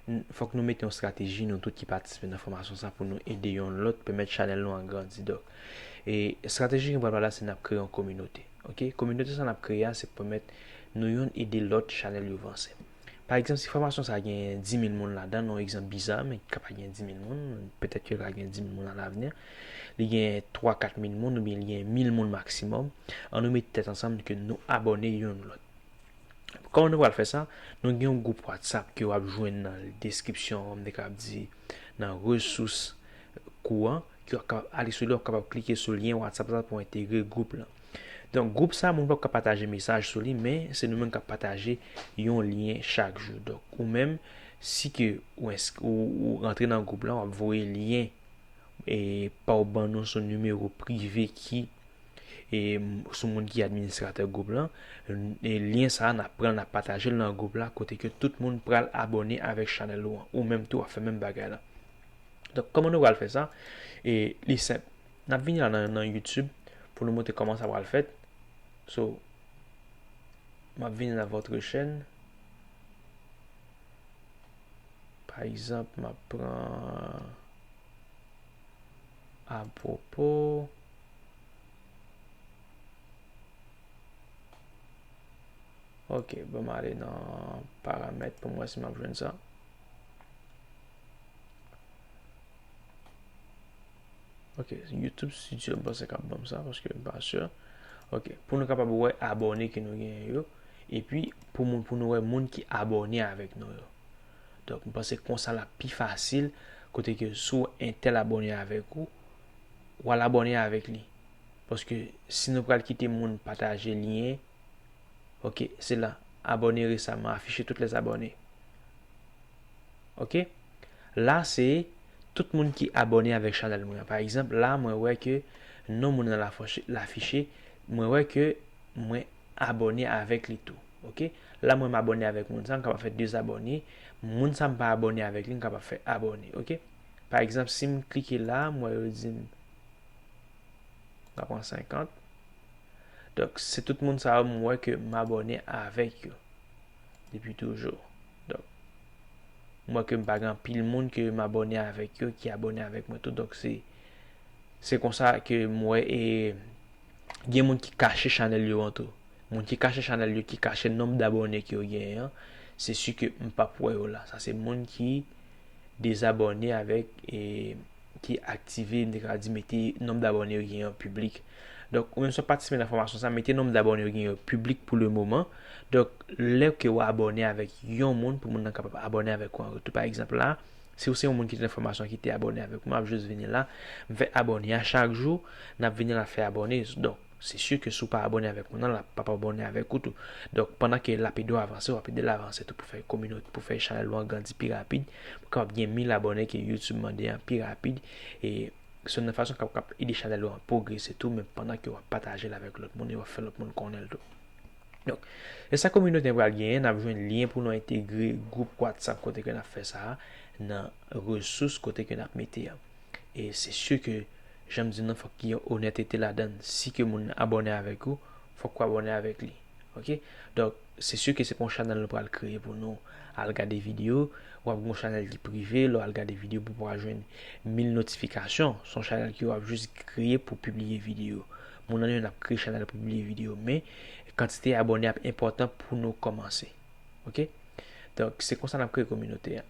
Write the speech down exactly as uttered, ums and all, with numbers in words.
n- fòk nou mete yon estrateji, nou tout ki patisipe nan fòmasyon sa, pou nou ede yonn lòt, pèmèt chanèl nou an grandi. Donk, e estrateji ki pral la, se n ap kreye yon kominote. Ok? Kominote sa n ap kreye a, se pèmèt nou yonn ede lòt chanèl yo vanse. Pa egzanp, si fòmasyon sa gen dis mil moun ladan, yon egzanp biza, men ki kapab gen dis mil moun, petèt ke l ka gen dis mil moun alavni, li gen twa kat mil moun, oubyen li gen mil moun maksimòm, ann nou met tèt ansanm ke nou abòne yonn lòt. Kòman nou pral fè sa? Nou gen yon gwoup WhatsApp ke w ap jwenn nan deskripsyon an, m te kapab di nan resous kou an, ke w ap kapab ale sou li, w ap kapab klike sou lyen WhatsApp la pou entegre gwoup lan. Donk, gwoup sa, moun p ap ka pataje mesaj sou li, men se nou menm k ap pataje yon lyen chak jou. Donk, ou menm, si ke ou, ensk- ou, ou rantre nan gwoup lan, w ap voye lyen e pa w ban nou sou nimewo prive ki e sou moun ki administratè gwoup lan. E lyen sa a, n ap pran l, n ap pataje l nan gwoup la, kote ke tout moun pral abòne avèk chanèl ou an. Ou menm tou, w ap fè menm bagay la. Donk, kòman nou pral fè sa? E li senp. N ap vini la nan, nan YouTube pou nou montre kòman sa pral fèt. So, m ap vini nan votre chaîne. Pa egzanp, m ap pran apwopo. Ok, ban m ale nan paramèt pou m wè si m ap jwenn sa. Ok, YouTube Studio, m panse k ap ban m sa, paske m pa si. Ok, pou nou kapab wè abòne ke nou genyen yo, epi pou moun, pou nou wè moun ki abòne avèk nou yo. Donk, m panse konsa l ap pi fasil, kote ke si w entèl abòne avèk ou, w al abòne avèk li. Paske si nou pral kite moun pataje lyen, ok, se la, abòne resaman, afficher toutes les abonnés. Ok? La, se tout moun ki abòne avèk chanèl mwen an. Pa egzanp, la, mwen wè ke non moun nan l afiche, l afiche, mwen wè ke mwen abòne avèk li tou. Ok? La, mwen m abòne avèk moun sa, m kapab fè dezabòne. Moun sa m pa abòne avèk li, m kapab fè abòne. Ok? Pa egzanp, si m klike la, m wè yo di m m ap pran senkant. Donk, se tout moun sa yo m wè ke m abòne avèk yo depi toujou. Donk, m wè ke m pa gen anpil moun ke m abòne avèk yo, ki abòne avèk mwen tou. Donk, se, se konsa ke m wè e gen moun ki kache chanèl yo an tou. Moun ki kache chanèl yo, ki kache nonb dabòne ke yo genyen an, se si ke m p ap wè yo la. Sa se moun ki dezabòne avèk e ki aktive, m te ka di mete nonb dabòne yo genyen an piblik. Donk, ou menm si w ap patisipe nan fòmasyon sa, mete nonb dabòne yo genyen an piblik pou le moman. Donk, lè ke w abòne avèk yon moun, pou moun nan kapab abòne avèk ou an retou. Pa egzanp la, si w se yon moun ki te nan fòmasyon ki te abòne avèk mwen, m ap jis vini la, m fè abòne a chak jou, n ap vini la fè abòne. Donk, se si ke si w pa abòne avèk moun nan, l ap p ap abòne avèk ou tou. Donk, pandan ke l ap ede w avanse, w ap ede l avanse tou pou fè kominote, pou fè chanèl ou an grandi pi rapid, pou kapab gen mil abòne ke YouTube mande an pi rapid. E se yon fason k ap, k ap ede chanèl ou an pwogrese tou, men pandan ke w ap pataje l avèk lòt moun e w ap fè lòt moun konnen l tou. Donk, e sa kominote an pral genyen, n ap jwenn lyen pou nou entegre gwoup WhatsApp kote ke n ap fè sa a, nan resous kote ke n ap mete an. E se si ke, jan m di nou, fòk gen onètete ladan l. Si ke moun nan abòne avèk ou, fòk ou abòne avèk li. Ok? Donk, se si ke se pa yon chanèl nou pral kreye pou nou al gade videyo. W ap gen yon chanèl ki prive, lè w al gade videyo pou w pa jwenn mil notifikasyon. Se yon chanèl ke w ap jis kreye pou pibliye videyo. Moun nan yo n ap kreye chanèl pou pibliye videyo, men kantite abòne ap enpòtan pou nou kòmanse. Ok? Donk, se konsa n ap kreye kominote a.